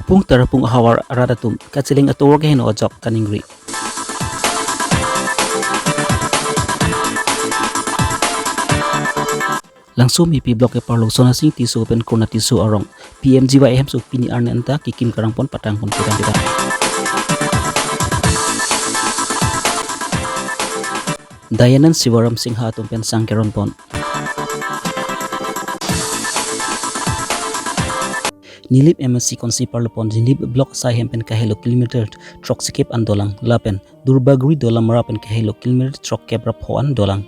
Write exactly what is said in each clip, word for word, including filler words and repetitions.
Pung Tarapung ahavar arat atum kacheleng atovar keheno ajok kaningri. Langsomepi block keparlo Sonasing Tisso pen Kurna Tisso arong P M G Y ahemso pini arni anta kekim kerangpon patangpon pedang pedang. Dayanand Sivaram Singha atum pen sang keronpon. Nilip M L C konsi parlopon Nilip block asai ahem pen kahelo kilometer throksikep an dolang lapen Durbaguri Dolamara pen kahelo kilometer throkkep ra pho an dolang.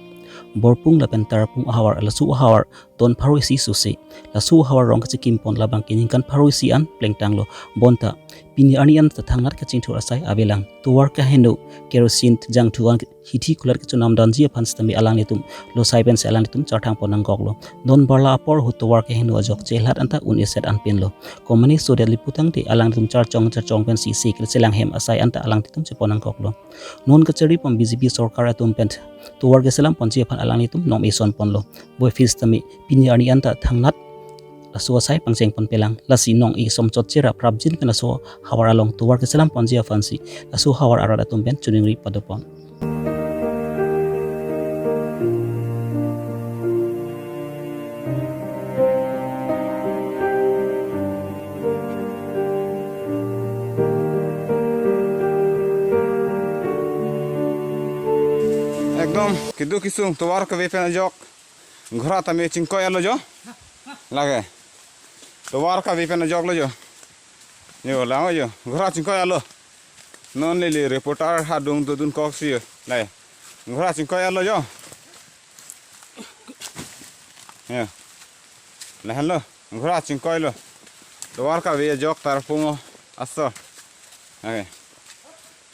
Borpung lapen Tarapung ahavar laso ahavar ton pharo isi susi. Laso ahavar rong kachikimpon labang ke ningkan pharo isi an plengtanglo. Bonta pini arni anta thangnat kachingthur asai avelang. Tovar keheno kerosene jangthu an hithi kulat kachonam damji aphan sitame alanglitum losai pensi alanglitum charthangpon nangkoklo. Non barla apor ahut tovar keheno ajok chelhat anta un-eset anpinlo. Komane sodet liputangte alanglitum charchong charchong pensi sikil selang hem asai anta alanglitum chepon nangkoklo. Non kacharipon B J P sorkar atum pen tovar keselamponji aphan alanglitum nong-e sonponlo. Boiphit sitame pini arni anta thangnat laso asai pangchengpon pelang. Lasi nong-e somchot chera prapjin pen laso ahavar along tovar keselamponji aphansi laso ahavar arat atum pen choningri padopon. Ekdom keduk kesung tovar kave pen ajok. Ghora tame chingkoi alo jo. Lake. Tovar kave pen ajoklo jo. Yo, lang jo. Ghora chingkoi alo. Non lili reporter ha dung dodun koksi jo. Lai. Ghora chingkoi alo jo. Yo. Lahenlo. Ghora chingkoilo. Tovar kave ajok Tarapung aso. Okay.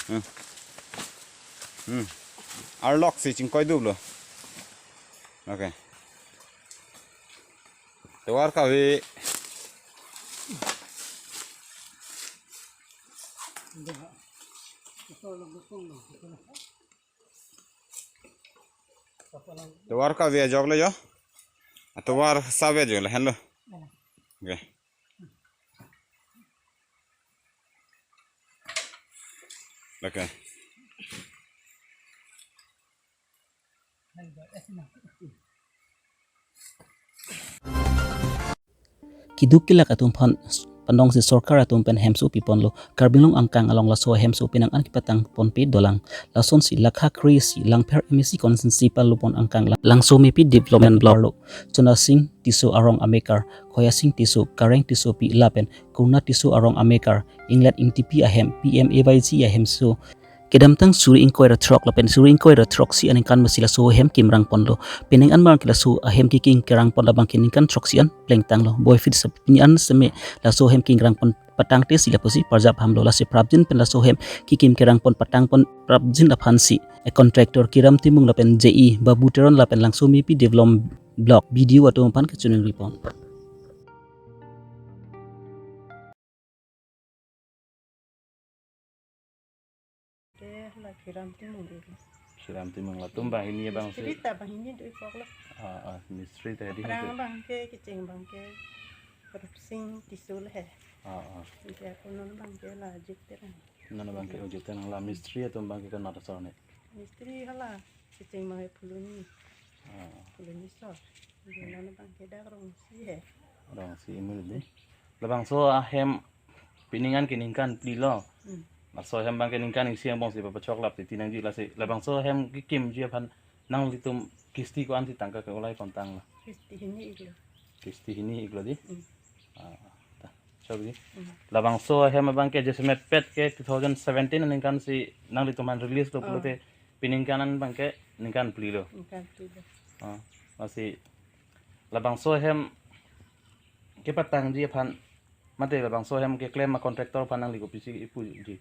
Hmm. Hmm. Arloksi chingkoiduplo. Okay. Tovar kave. Tovar kave ajoklo jo. Tovar save ajoklo, henlo. Okay. Okay. Keduk kelak atum aphan pandongsi sorkar atum pen hemso piponlo. Karbi Anglong angkang along laso hemso penang an kepatangponpe dolang. Lasonsi lakha kre-isi Langpher M A C constituency parlopon angkang la-, Langsomepi development block lo. Sonasing Tisso arong amekar, Khoyasing Tisso, Kareng Tissopi lapen Kurna Tisso arong amekar, Inglet Ingtipi ahem, P M A Y G ahemso kedamtang suri ingkoi ra throk lapen suri ingkoi ra throksi aningkan masi laso ahem kimrangponlo. Penang anmar ke laso ahem kekim kerangpon labang ke ningkan throksi an plengtanglo. Boiphit sitame pini an sitame laso ahem kimrangpon patangtesi lapusi parjap hamlo, lasi prapjin pen laso ahem kekim kerangpon patangpon prapjin aphansi a contractor Kiram Timung lapen J E Babu Teron lapen Langsomepi development block B D O atum aphan kachiningripon. Ke la Kiram Timung ke. Kiram Timung latum banghini abangsi. Mistri ta banghini do-ikoklo. Ah, ah, mistri ta di. Aphrang abang ke, kecheng abang ke Rupsing Tisso le he. Ah, ah. Ke ako non abang ke la Jit Terang. Non abang ke Jit Terang, la mistri atum abang ke konat asor ne? Mistri hala, kecheng abang ke Phuloni. Ah. Phuloni asor. Ke non abang ke dak Rongsi he. Rongsi imul di. Labangso ahem penang an ke ningkan phli lo. Hmm. Laso ahem abang ke ningkan isi angbongsi papachoklap titi nangji, lasi labangso ahem kekimji aphan nanglitum kisti ko-ansi tangka ke-ulai kontanglo? Kisti hini-iklo. Kisti hini-iklo di? Hmm. Ah, ta. Chok di. Hmm. Labangso ahem abang ke jasemet pet ke two thousand seventeen aningkansi nanglitum aphan release lo. Ah. Pulote peningkan an abang ke ningkan phli lo. Ningkan phli lo. Ah, lasi labangso ahem kepatangji aphan, mate labangso ahem keklem a contractor aphan nangli kopisi ipuji?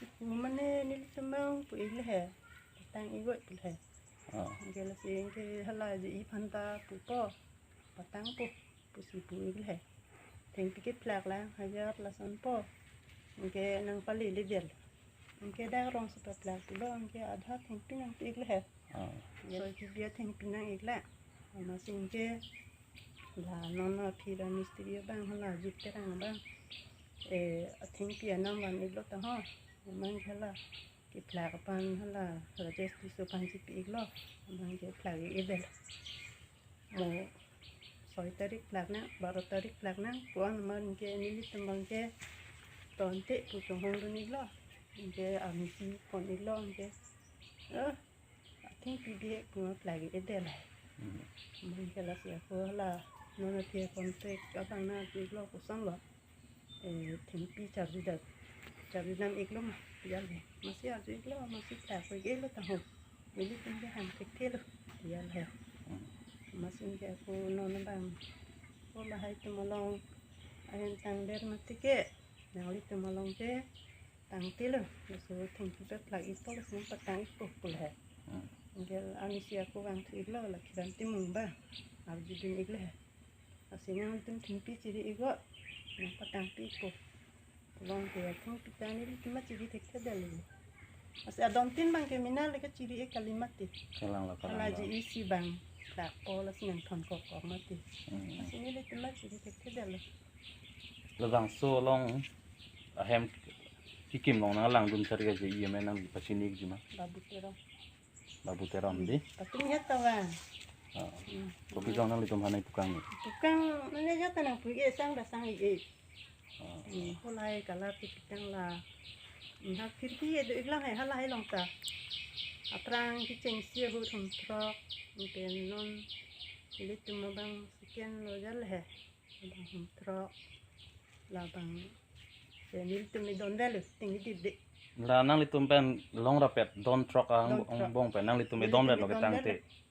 Ipu mane nelitum abang pu-ik le he. Patang-ik oi pu le he. Ah. Anke lasi anke hala J E aphan ta pupo. Patangpo pusi pu-ik le he. Thengpi kephlak lang hajar lasonpo. Anke nangpalele det. Anke dak Rongsi paplak pulo, anke adha thengpi nangpi-ik le he. Ah. Anke soi kebi a thengpi nang-ik le. Amatsi anke la non aphi ra mistri abang hala Jit Terang abang Eh, athengpi anam van-iklo ta ho. Aman ke hala kephlak aphan hala Rajesh Tisso aphan chipi-iklo. Aman ke phlak-ik-edetlo. Mo soi tarik phlak nang, baro tarik phlak nang pu-an aman ke nelitum abang ke tangte pu chonghongdun-iklo. Anke arnisi pon-iklo anke. Eh, athengpi bihek pu phlak-ik-edetlo. Hmm. Aman ke lasi ako hala non athe contact abang nangpi-iklo kosonlo. Eh, thengpi charju dam, charju dam-iklo ma, pi-al he. Masi arju-iklo, masi phlak-ik-etlo ta ho. Nelitum ke hang thekthelo, pi-al he. Hmm. Masi anke ako non abang, o lahai atum along ahem tangdet mati ke, nanglitum along ke tangtelo, laso thengpi phlak-ikpo, lason patang-ikpo pu he. Hmm. Anke arnisi ako vangthu-iklo, la Kiran Timung abang arjudun-iklo he. Lasi nangtum thengpi chiri-ikpo, nangpatangpi-ikpo. Long ke athengpi ta nelitum ma chiri thekthedetlo. Lasi adon tin abang ke mina le kachiri-ik kali mati. Kalang la, kalang la. Hala J E C abang phlakpo, lasi nangthonkok mati. Hmm. Lasi nelitum ma chiri thekthedetlo. Labangso along ahem kekim along nanglangdun tari ke J E M nangpachini-ikji ma? Babu Teron. Babu Teron di? Patum ya ta abang. Ah. Hmm. Kopi jong nanglitum aphan nangpukang ni? Pukang, mane ya ta nangpu-ik-e, sang da sang-ik-e. Ah. Hmm, halahai color kepitang la. Hmm, ha khirki do-iklang he, halahai along ta. Aphrang kechengsi ahut hum throk, pen non nelitum abang second lo jal he. Abang hum throk. Labang, eh, nelitum idondetlo, tinggi dip dip. La nanglitum pen long rapet don throk a, don throk, angbong pen nanglitum idondetlo ke tangte. Nelitum idondetlo.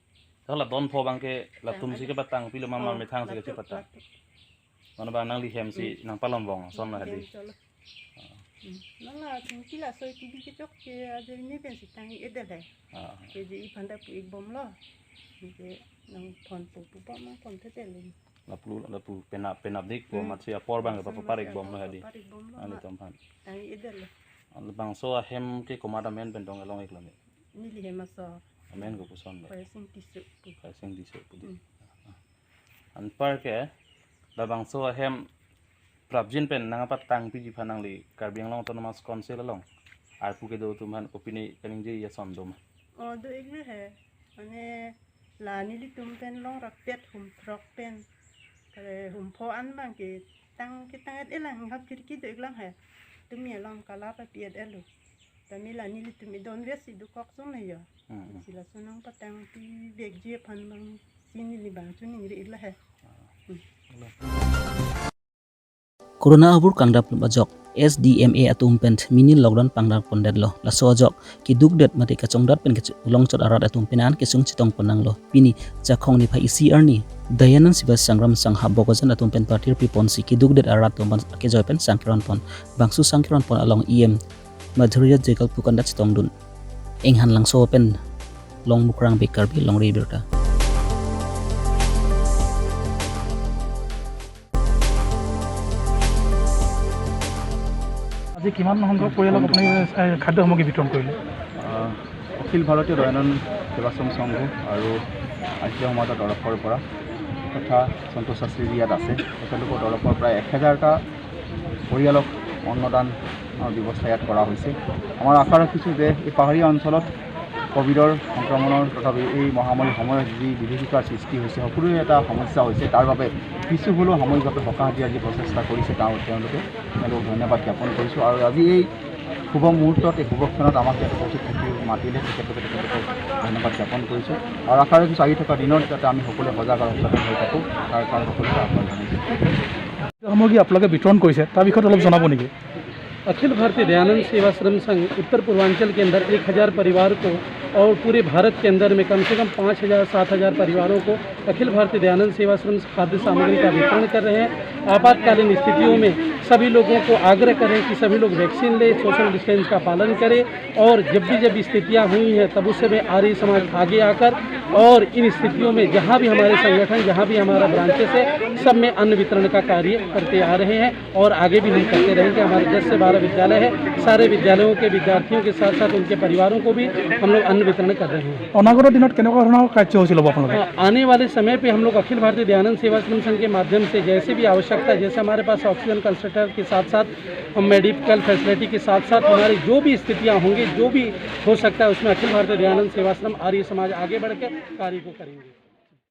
Hala don pho abang ke latum si kepatangpilo ma, ah, methang si kepatang? Latum, latum. Mane abang nangli hem si, hmm, nangpalom bong ason lo hadi. Hem solo. Ah. Hmm. Nang la thengpi laso T V kechokche ajoine pensi tang-ik-edet he. Ah. Ke J E aphan ta pu-ikbomlo. Ke nangthon pu pu bom, nangthon thedetlo. Lapu, lapu penap, penap dik ko, hmm, matsi apor abang ke, lason papapar-ikbomlo hadi. Papapar-ikbomlo. Nanglitum aphan. Tang-ik-edetlo. Labangso ahem ke komat amen pen dong-iklo ni? Neli hem asor. Amen kopuson lo? Khorsing Tisso pu. Khorsing Tisso pu di. Hmm. Anpar ke, labangso ahem prapjin pen nangpatangpiji aphan nangli Karbi Anglong Autonomous Council along arpu kedo atum aphan kopine kaningje ason do ma? Oh, do-iklo he. Mane la nelitum pen long rapet hum throk pen, kare hum pho an abang ke tang, ketang-et-elang, ha khirki do-iklang he. Tumi along color papi-et-etlo. Tumi la nelitum idonvet si dokok ason he ya. Hmm, hmm. Si laso nangpatangpi vekji aphan abang si neli abang choningri-iklo he. Ah. Hmm. Corona abur kangdap lum ajok S D M A atum pen mini lockdown pangdar pondetlo. Laso ajok kedukdet mate kachongdat pen kech-, longchot arat atum pen an kesung chetong pon nanglo. Pini Chakhong niphai isi arni Dayanand Seva Sangram Sangha Bokajan atum pen partir pi ponsi kedukdet arat atum pen kejoi pen sangkiron pon. Bangso sangkiron pon along E M Madhurya Jaigal pu kanda chetongdun. Enghan Langso pen Longmukrang Bey, Karbi Longri Abirta. আজি কিমান সংখ্যক পৰিয়ালক আপুনি, এ, খাদ্য সামগ্ৰী বিতৰণ কৰিলে? আহ, অখিল ভাৰতীয় দয়ানন্দ সেৱাশ্ৰম সংঘ আৰু আৰ্য সমাজৰ তৰফৰ পৰা তথা সন্তোষ শাস্ত্ৰী যি ইয়াত আছে, তেখেতলোকৰ তৰফৰ পৰা এক হাজাৰটা পৰিয়ালক অন্নদান, আহ, ব্যৱস্থা ইয়াত কৰা হৈছে। আমাৰ আশা ৰাখিছোঁ যে এই পাহাৰীয়া অঞ্চলত কভিডৰ সংক্ৰমণৰ তথা এই মহামাৰীৰ সময়ত যি বিভীষিকাৰ সৃষ্টি হৈছে, সকলোৰে এটা সমস্যা হৈছে, তাৰ বাবে কিছু হ'লেও সাময়িকভাৱে সকাহ দিয়াৰ যি প্ৰচেষ্টা কৰিছে, তেওঁ, তেওঁলোকে, তেওঁলোকক ধন্যবাদ জ্ঞাপন কৰিছোঁ। আৰু আজি এই শুভ মুহূৰ্তত, এই শুভক্ষণত আমাক ইয়াত উপস্থিত থাকি মাতিলে, তেখেতলোকে, তেখেতলোকক ধন্যবাদ জ্ঞাপন কৰিছোঁ। আৰু আশা ৰাখিছোঁ আহি থকা দিনত যাতে আমি সকলোৱে সজাগ আৰু সচেতন হৈ থাকোঁ, তাৰ, তাৰ সকলোকে আহ্বান জনাইছোঁ। সামগ্ৰী আপোনালোকে বিতৰণ কৰিছে, তাৰ বিষয়ে অলপ জনাব নেকি? अखिल भारतीय दयानंद सेवाश्रम संघ उत्तर पूर्वांचल के अंदर एक हज़ार परिवार को और पूरे भारत के अंदर में कम से कम पाँच हज़ार, सात हज़ार परिवारों को अखिल भारतीय दयानंद सेवाश्रम खाद्य सामग्री का वितरण कर रहे हैं। आपातकालीन स्थितियों में सभी लोगों को आग्रह करें कि सभी लोग वैक्सीन लें, सोशल डिस्टेंस का पालन करें और जब भी, जब स्थितियां हुई हैं, तब उस समय आर्य समाज आगे आकर और इन स्थितियों में जहां भी हमारे संगठन, जहां भी हमारा ब्रांचेस है, सब में अन्न वितरण का कार्य करते आ रहे हैं। और आगे भी हम करते रहेंगे। हमारे दस से बारह विद्यालय है, सारे विद्यालयों के विद्यार्थियों के साथ साथ उनके परिवारों को भी हम लोग अन्न वितरण कर रहे हैं। অনাগত দিনত কেনেকুৱা ধৰণৰ কাৰ্যসূচী ল'ব আপোনালোকে? हाँ, आने वाले समय पे हम लोग अखिल भारतीय दयानंद सेवा आश्रम संघ के माध्यम से जैसे भी आवश्यकता है, जैसे हमारे पास ऑक्सीजन कंसंट्रेटर के साथ साथ हम मेडिकल फैसिलिटी के साथ साथ हमारी जो भी स्थितियाँ होंगी, जो भी हो सकता है, उसमें अखिल भारतीय दयानंद सेवा आश्रम आर्य समाज आगे बढ़ के कार्य को करेंगे।